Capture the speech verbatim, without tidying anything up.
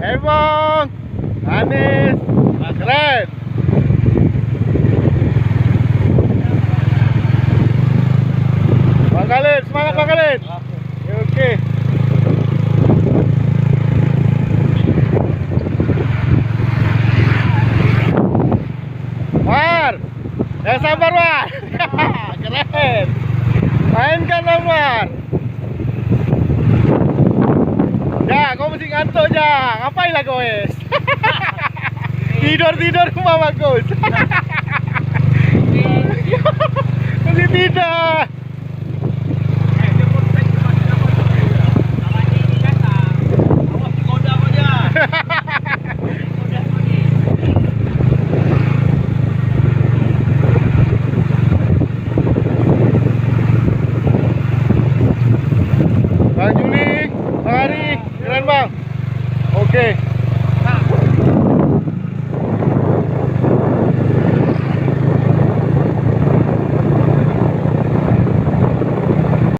Heboh. Anis. Keren. Bang Khalid, semangat Bang Khalid. Oke. War. Yang sabar, War. Keren. Mainkan, War. Ja, kau mesti ngantuk, Ja. Ngapain lah kau, eh? Tidur-tidur cuma bagus. Mesti tidur. Bang Juli, Bang Ari, keren, Bang. Oke.